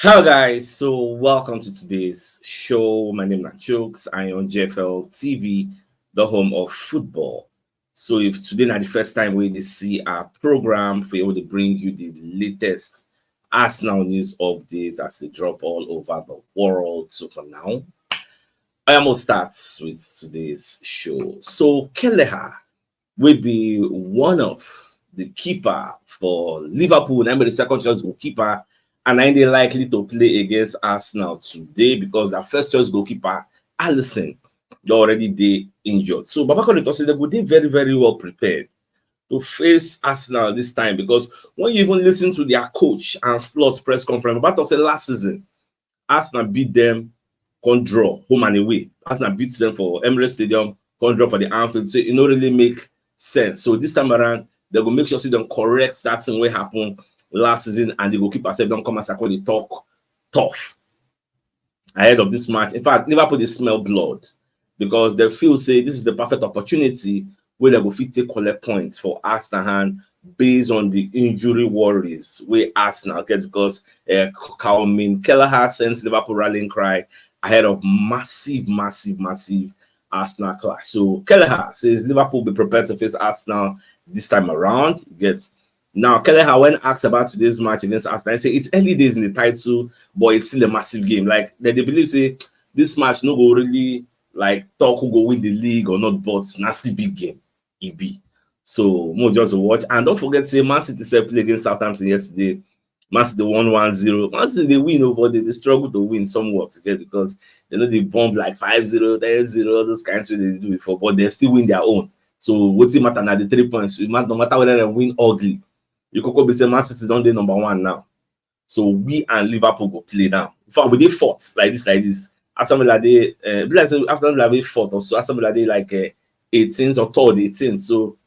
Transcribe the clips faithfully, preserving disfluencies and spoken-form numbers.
Hello, guys. So, welcome to today's show. My name is Chooks. I am J F L T V, the home of football. So, if today na the first time we dey see our program, we will bring you the latest Arsenal news updates as they drop all over the world. So, for now, I am gonna start with today's show. So, Kelleher will be one of the keeper for Liverpool. Na him be the second choice goalkeeper, and I dey likely to play against Arsenal today because their first choice goalkeeper, Alisson, don already dey injured. So Baba Kole talk say they go dey very, very well prepared to face Arsenal this time, because when you even listen to their coach and Slot press conference, Baba talk say last season, Arsenal beat them, come draw home and away. Arsenal beat them for Emirates Stadium, come draw for the Anfield. So it no really make sense. So this time around, they go make sure say dem correct that thing wey happen last season, and the goalkeeper sef don come as I call the talk tough ahead of this match. In fact, Liverpool dey smell blood because they feel say this is the perfect opportunity wey they go fit take collect points for Arsenal hand based on the injury worries wey Arsenal get, because uh, Calvin Kelleher sends Liverpool rallying cry ahead of massive, massive, massive Arsenal clash. So Kelleher says Liverpool be prepared to face Arsenal this time around. Yes. Now, Kelleher, when asked about today's match against Arsenal, he said it's early days in the title, but it's still a massive game. Like, they, they believe say this match no go really, like, talk who go win the league or not, but na still big game e be. So, mo just watch. And don't forget say Man City sef play against Southampton yesterday. Man City won one zero. Man City dey win, oh, but they, they struggle to win somewhat, you get, because they no dey bomb like five zero, ten zero, all those kinds wey they do before, but they still win their own. So wetin matter na the three points. It matter, no matter whether they win ugly. You could be say Man City don dey number one now. So we and Liverpool go play now. In fact, we dey fourth, like this, like this. Aston Villa dey, uh, be like say Aston Villa dey fourth or so. Aston Villa dey like uh, eighteenth or third, eighteenth. So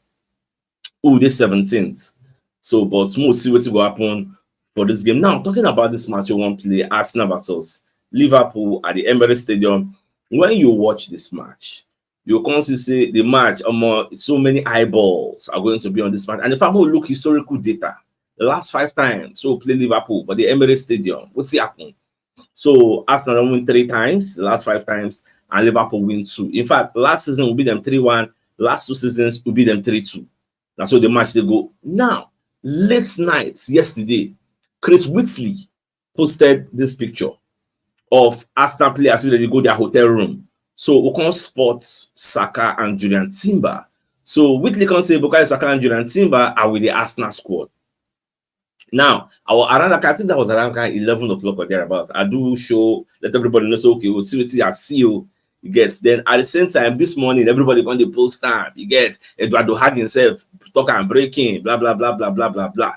we dey seventeenth. So, but we'll see wetin go happen for this game. Now, talking about this match you wan play, Arsenal versus Liverpool at the Emirates Stadium. When you watch this match, you come see say the match, omo, so many eyeballs are going to be on this match. And if I go look historical data, the last five times we play Liverpool for the Emirates Stadium, wetin happen? So Arsenal don win three times, the last five times, and Liverpool win two. In fact, last season we beat them three one. Last two seasons we beat them three two. Na so the match dey go. Now, late night yesterday, Chris Whitley posted this picture of Arsenal players wey dey go their hotel room. So we come spot Saka and Jurrien Timber. So Whitley come say Bukayo Saka and Jurrien Timber are with the Arsenal squad. Now, I was around, like, I think that was around kind of eleven o'clock or thereabouts. I do show, let everybody know, so okay, we'll see what I see you get. Then at the same time, this morning, everybody on the post time, you get Eduardo Hag himself, talk and breaking, blah, blah, blah, blah, blah, blah, blah.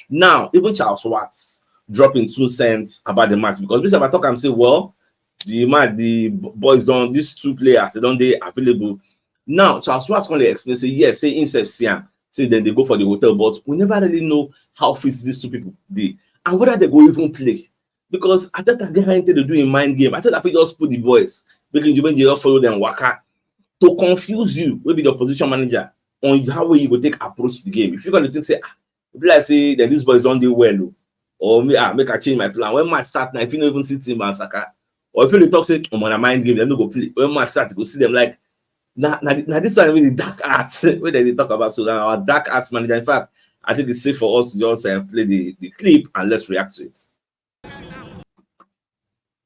Now, even Charles Watts dropping two cents about the match, because this I talk and say, well, the match, the b- boys don, these two players, they don dey available. Now, Charles Watts come dey explain say, yes, say himself see am, say then they go for the hotel, but we never really know how fit these two people dey and whether they go even play. Because Arteta get how him take dey do him mind game. Arteta fit just put the boys, make you, make you just follow them waka to confuse you, wey be the opposition manager, on how way you go take approach the game. If you gonna think say, ah, e be like say then these boys don dey well o, or me, ah, make I change my plan. When match start now, if you no even see Timber and Saka, or if you dey talk say, omo, na mind game, dem no go play. When match start, you go see them like, na, na, na this one wey the dark arts wey dem dey talk about. So na our dark arts manager. In fact, I think it's safe for us to just uh, play the, the clip and let's react to it.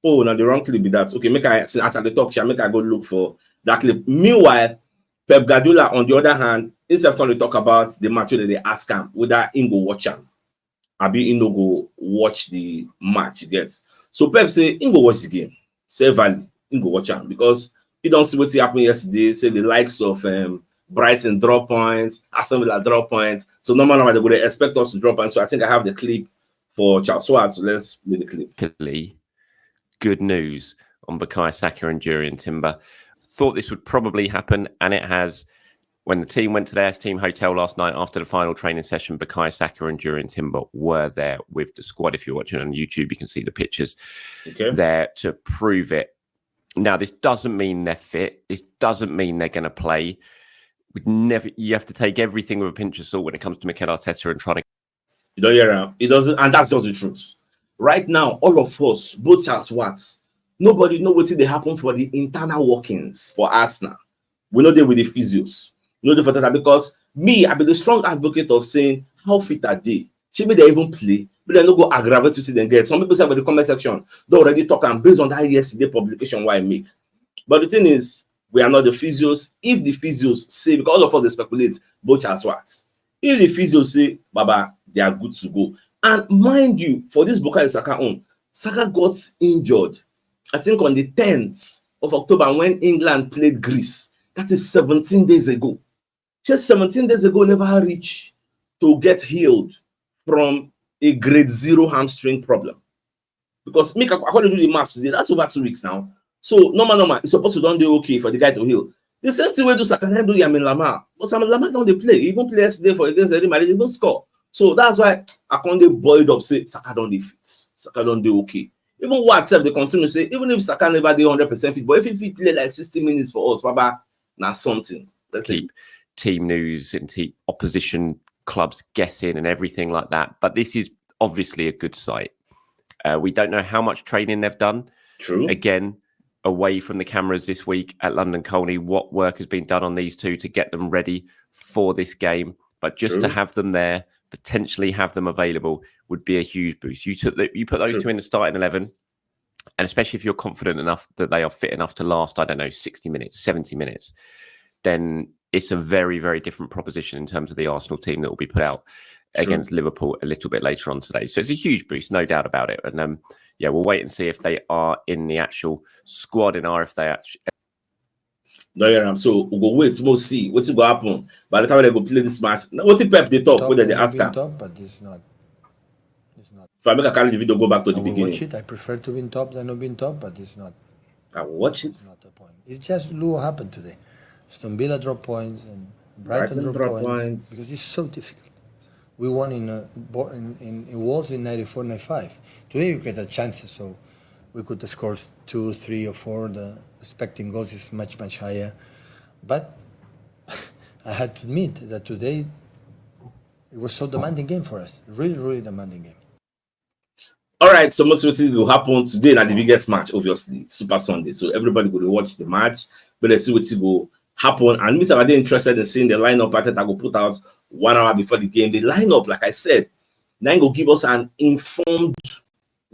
Oh, na the wrong clip be that. Okay, make I, since as I dey talk, sha, make I go look for that clip. Meanwhile, Pep Guardiola, on the other hand, himself come dey talk about the match wey they ask am whether he go watch am, abi he no go watch the match, you get. So Pep say he go watch the game. Say Valley, he go watch am because he don see wetin happen yesterday. Say the likes of um, Brighton draw points, Aston Villa draw points. So normal, normal, they go dey expect us to draw points. So I think I have the clip for Charles Watts. So let's play the clip. Particularly good news on Bukayo Saka and Jurrien Timber. Thought this would probably happen, and it has. When the team went to their team hotel last night after the final training session, Bukayo Saka and Jurrien Timber were there with the squad. If you're watching on YouTube, you can see the pictures Okay. there to prove it. Now, this doesn't mean they're fit. This doesn't mean they're going to play. We'd never. You have to take everything with a pinch of salt when it comes to Mikel Arteta and trying to You don't hear him. It doesn't, and that's just the truth. Right now, all of us, both Charles Watts, nobody know wetin dey happen for the internal workings for Arsenal. We no dey with the physios. We no dey for that because me, I be the strong advocate of saying how fit I dey. Shey make dem even play, make dem no go aggravate wetin dem get. Some people say for the comment section, don already talk am based on that yesterday publication wey I make. But the thing is, we are not the physios. If the physios say, because all of us dey speculate, both Charles Watts, if the physios say, Baba, they are good to go. And mind you, for this Bukayo Saka own, Saka got injured, I think, on the tenth of October when England played Greece. That is seventeen days ago. Just seventeen days ago, never reach to get healed from a grade zero hamstring problem. Because me, I, I come dey do the maths today. That's over two weeks now. So normal, normal, it's supposed to don dey okay for the guy to heal. The same thing wey do Saka, na do Lamine Yamal. But Lamine Yamal don dey play. He even play yesterday for against Real Madrid, he even score. So that's why I come dey buoyed up say Saka don dey fit. Saka don dey okay. Even Watts sef dey continue say even if Saka never dey hundred percent fit, but if he fit play like sixty minutes for us, Baba, na something. Let's say Keep team news and keep opposition clubs guessing and everything like that. But this is obviously a good site. Uh, we don't know how much training they've done. True. Again, away from the cameras this week at London Colney, what work has been done on these two to get them ready for this game? But just to True. have them there, potentially have them available, would be a huge boost. You took the, you put those True. two in the starting eleven, and especially if you're confident enough that they are fit enough to last, I don't know, sixty minutes, seventy minutes, then it's a very, very different proposition in terms of the Arsenal team that will be put out True. against Liverpool a little bit later on today. So it's a huge boost, no doubt about it. And um, yeah, we'll wait and see if they are in the actual squad and are if they actually No hear am. So we go wait, we'll see wetin go happen. By the time they go play this match, na wetin Pep dey talk, Top wey dem dey and no ask being am. Top, but it's not. It's not. If I make I carry the video go back to I the will beginning, watch it. I prefer to be in top than not be in top, but it's not. I will watch it. It's not the point. It's just look what happened today. Aston Villa drop points and Brighton, Brighton drop, drop points, points. Because it's so difficult. We won in uh, Bo- in, in, in Wolves in ninety-four ninety-five. Today you get a chance, so we could score two, three, or four. The expecting goals is much much higher, but I had to admit that today it was so demanding game for us. Really, really demanding game. All right, so most wetin go happen today na the biggest match, obviously, Super Sunday. So everybody go dey watch the match, but let's see wetin go happen. And me sef, I dey interested in seeing the lineup Arteta go put out one hour before the game. The lineup, like I said, na im go give us an informed,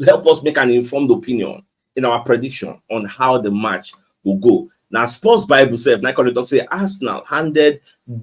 help us make an informed opinion in our prediction on how the match will go. Now, Sports Bible sef na im come dey talk say Arsenal handed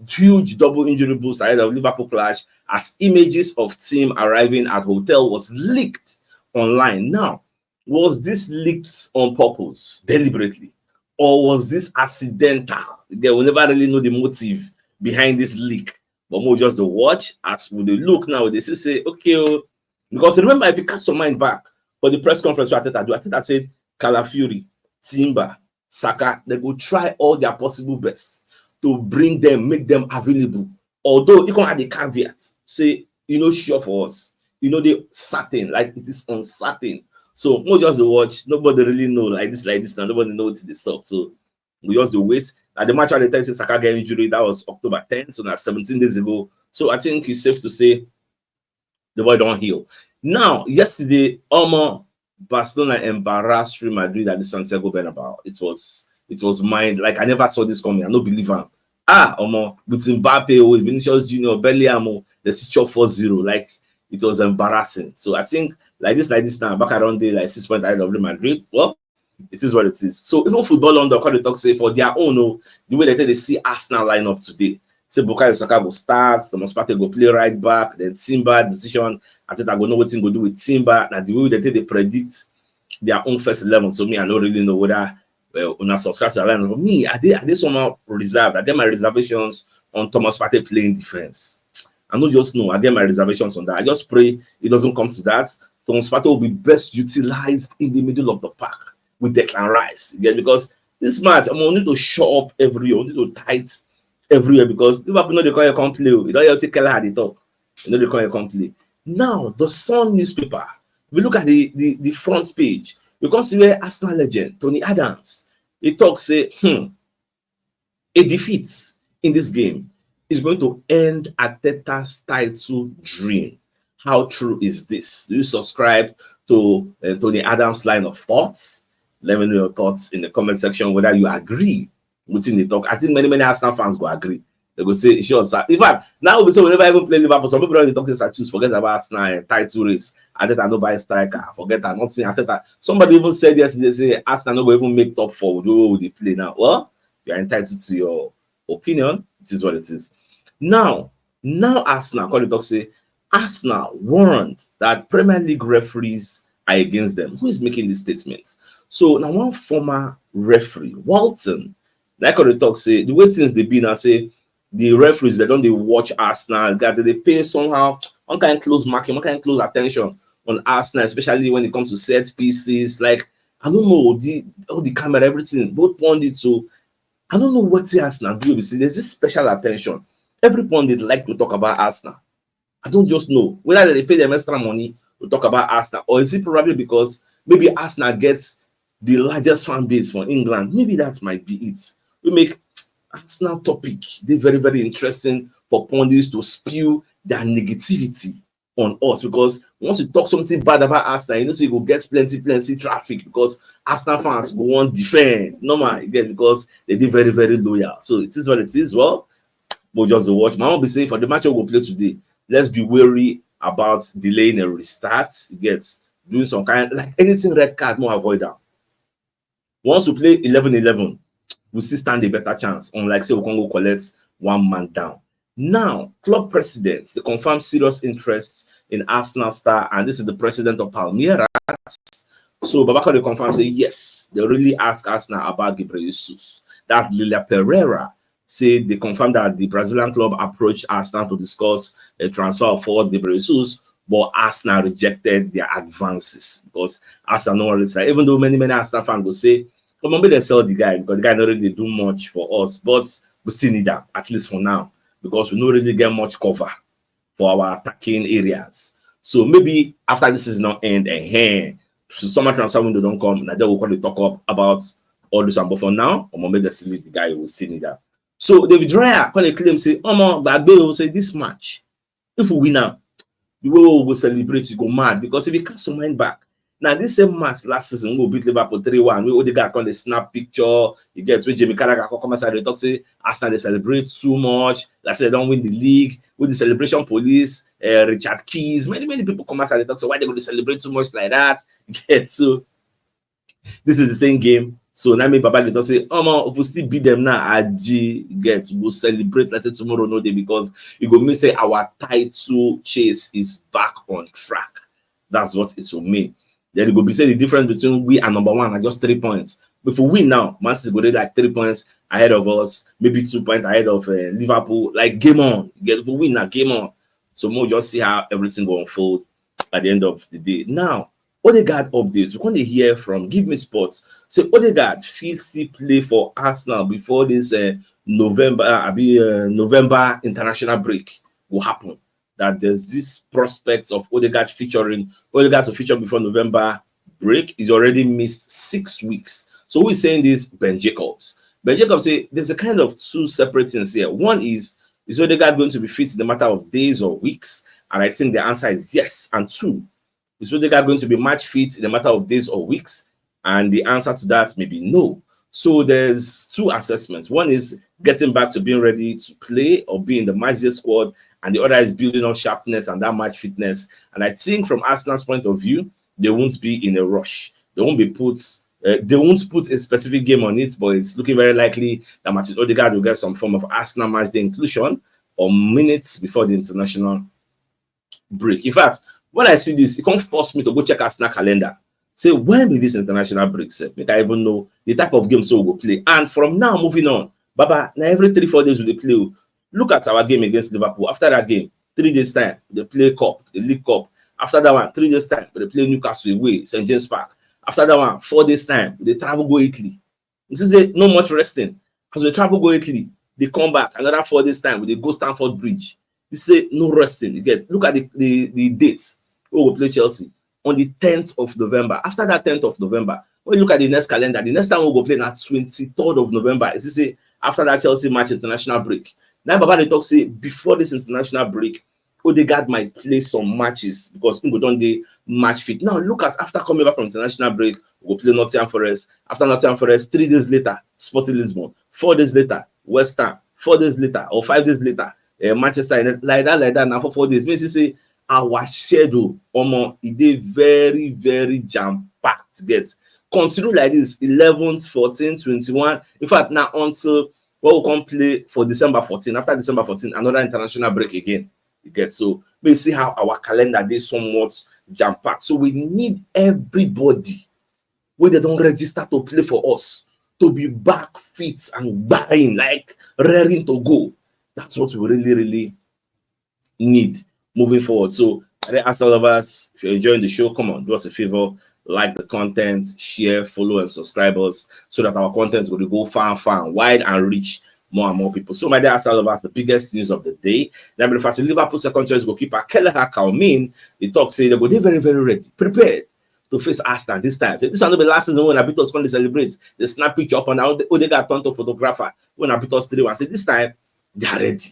huge double injury boost ahead of Liverpool clash as images of team arriving at hotel was leaked online. Now, was this leaked on purpose, deliberately, or was this accidental? Again, we never really know the motive behind this leak. But we just dey watch as we dey look now, we dey see say, okay, oh, because remember, if you cast your mind back for the press conference wey Arteta do, Arteta said Calafiori, Timber, Saka, they go try all their possible best to bring them, make them available. Although you can add the caveat, say, you know, sure for us, you know, they certain, like, it is uncertain. So we just dey watch, nobody really know, like this, like this now, nobody know what they stop. So we just dey wait. At the match, I dey tell you say Saka get injury, that was October tenth, so that's seventeen days ago. So I think it's safe to say the boy don heal. Now, yesterday, omo, Barcelona embarrassed Real Madrid at the Santiago Bernabeu. It was it was mind, like, I never saw this coming. I no believe am. Ah, omo, with Mbappe, oh, Vinicius Junior, Bellingham, oh, they see chop four zero. Like, it was embarrassing. So I think like this, like this now, back around there, like six point ahead of Real Madrid. Well, it is what it is. So even Football London come dey talk say for their own, oh, the way they take dey see Arsenal lineup today, say Bukayo Saka go start, Thomas Partey go play right back, then Timber decision, Arteta go know wetin go do with Timber. Na the way they take dey predict their own first eleven. So me, I no really know whether, well, una subscribe to the lineup. For me, I dey I dey somehow reserved. I get my reservations on Thomas Partey playing defense. I no just know. I get my reservations on that. I just pray it doesn't come to that. Thomas Partey will be best utilized in the middle of the park with Declan Rice. Yeah, because this match, I'm gonna need to show up everywhere. We need to tight everywhere because Liverpool no dey come here come play. Oh. You don't hear Keller at the top. You know they come here come play. Now, the Sun newspaper, we look at the, the, the front page. You can see where Arsenal legend Tony Adams, he talks say, hmm, a defeat in this game is going to end Arteta's title dream. How true is this? Do you subscribe to uh, Tony Adams' line of thoughts. Let me know your thoughts in the comment section, whether you agree with him. They talk. I think many, many Arsenal fans go agree. They go say, sure, sir. In fact, now we say whenever I even play Liverpool, some people don't talk this, I choose, forget about Arsenal and title race. I think I no buy striker, forget that nothing. I think that somebody even said yesterday, say Arsenal no go even make top four with the way they play now. Well, you are entitled to your opinion. It is what it is. Now, now Arsenal, call the talk, say Arsenal warned that Premier League referees are against them. Who is making this statement? So now one former referee, Walton, like, call the talk, say the way things they be now, say the referees, they don't, they watch Arsenal, that they pay somehow, one kind of close marking, one kind of close attention on Arsenal, especially when it comes to set pieces. Like, I don't know, the all the camera, everything, both pundits. So I don't know what the Arsenal do. You see, there's this special attention. Every pundit like to talk about Arsenal. I don't just know whether they pay them extra money to talk about Arsenal, or is it probably because maybe Arsenal gets the largest fan base for England? Maybe that might be it. We make Arsenal topic they very, very interesting for pundits to spew their negativity on us, because once you talk something bad about Arsenal, you know, so you go get plenty, plenty traffic because Arsenal fans go on defend. Normal, again, because they did very, very loyal. So it is what it is. Well, we'll just watch. My own be say for the match we will play today, let's be wary about delaying a restart. It gets doing some kind, like, anything red card, more avoid them. Once we play eleven eleven, we still stand a better chance, unlike say we can go collect one man down. Now, club presidents, they confirm serious interest in Arsenal star, and this is the president of Palmeiras. So Babacao, they confirm say yes, they really ask Arsenal about Gabriel Jesus. That Lilia Pereira say they confirmed that the Brazilian club approached Arsenal to discuss a transfer of forward Gabriel Jesus, but Arsenal rejected their advances because Arsenal no really like, even though many, many Arsenal fans go say, come on, make them sell the guy because the guy not really do much for us, but we still need that, at least for now, because we don't really get much cover for our attacking areas. So maybe after this is not end, and hey, summer transfer window don't come, now they will call the talk up about all this. And but for now, I'm gonna make the still need the guy, will still need that. So David Raya call a claim, say, Omo, Gbagbe will say this match, if we win now, the way we go celebrate, you go mad, because if you cast your mind back, now this same match last season, we beat Liverpool three one. We Odegaard come the snap picture. You get where Jamie Carragher come outside, they talk say Arsenal they celebrate too much. Like say they don't win the league. With the celebration police, uh, Richard Keys, many, many people come outside, they talk say why they go to celebrate too much like that. You get so this is the same game. So now me Baba they talk say, oh man, if we still beat them now, I get, go celebrate like say tomorrow no day, because it go mean say our title chase is back on track. That's what it will mean. Then it go be say the difference between we and number one are just three points. If we win now, Man City go dey like three points ahead of us, maybe two points ahead of uh, Liverpool. Like, game on. Get, if we win now, game on. So we'll just see how everything go unfold at the end of the day. Now, Odegaard updates. We gonna hear from Give Me Sports. So Odegaard fit still play for Arsenal before this uh, November, uh, abi, uh, November international break will happen. That there's this prospect of Odegaard featuring, Odegaard to feature before November break. He's already missed six weeks. So who is saying this? Ben Jacobs. Ben Jacobs say there's a kind of two separate things here. One is, is Odegaard going to be fit in a matter of days or weeks? And I think the answer is yes. And two, is Odegaard going to be match fit in a matter of days or weeks? And the answer to that may be no. So there's two assessments. One is getting back to being ready to play or be in the match day squad, and the other is building up sharpness and that match fitness. And I think from Arsenal's point of view, they won't be in a rush. They won't be put. Uh, they won't put a specific game on it, but it's looking very likely that Martin Odegaard will get some form of Arsenal match day inclusion or minutes before the international break. In fact, when I see this, it come force me to go check Arsenal calendar. Say, when be this international break sef? Make I even know the type of game so we go play. And from now moving on, Baba, now every three, four days we dey play o. Look at our game against Liverpool. After that game, three days time, they play cup, the League Cup. After that one, three days time, they play Newcastle away, Saint James Park. After that one, four days time, they travel go Italy. You see say no much resting. As we travel go Italy, they come back another four days time, we dey go Stamford Bridge. You say no resting. You get, look at the, the, the dates. We will play Chelsea on the tenth of November. After that tenth of November, when you look at the next calendar, the next time we go play na twenty-third of November. You see say after that Chelsea match, international break. Now Baba they talk say before this international break, Odegaard might play some matches because he go don dey match fit. Now look at, after coming back from international break, we go play Nottingham Forest. After Nottingham Forest, three days later, Sporting Lisbon. Four days later, West Ham. Four days later or five days later, uh, Manchester United. Like that, like that. Now for four days, means you say our schedule, omo, e dey very, very jam packed. Get continue like this: eleventh, fourteenth, twenty-one. In fact, now until what we come play for December fourteen. After December fourteen, another international break again. You get, so we see how our calendar dey somewhat jam packed. So we need everybody wey dem don register to play for us to be back fit and gbayin, like, raring to go. That's what we really, really need moving forward. So, my dear Arsenal lovers, if you're enjoying the show, come on, do us a favor, like the content, share, follow, and subscribe us so that our content will go far and far and wide and reach more and more people. So, my dear Arsenal lovers, the biggest news of the day. Now, if I say Liverpool second choice goalkeeper Kelleher Kalmin, he talks say they go dey very, very ready, prepared to face Arsenal this time. So this one no be last season when Abitos come dey celebrate, they snap picture up and down. Odegaard turn to photographer when Abitos three one. Say this time they are ready.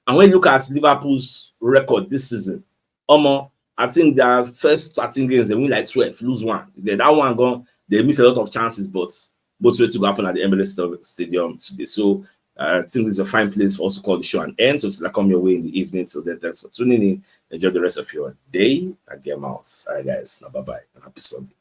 And when you look at Liverpool's record this season, omo, I think their first thirteen games, they win like twelve, lose one. Then that one gone, they miss a lot of chances, but most way to go happen at the Emirates Sta- Stadium today. So uh, I think this is a fine place for us to call the show an end. So it's like come your way in the evening. So then thanks for tuning in. Enjoy the rest of your day. I get mouse. All right, guys. Now bye bye and happy Sunday.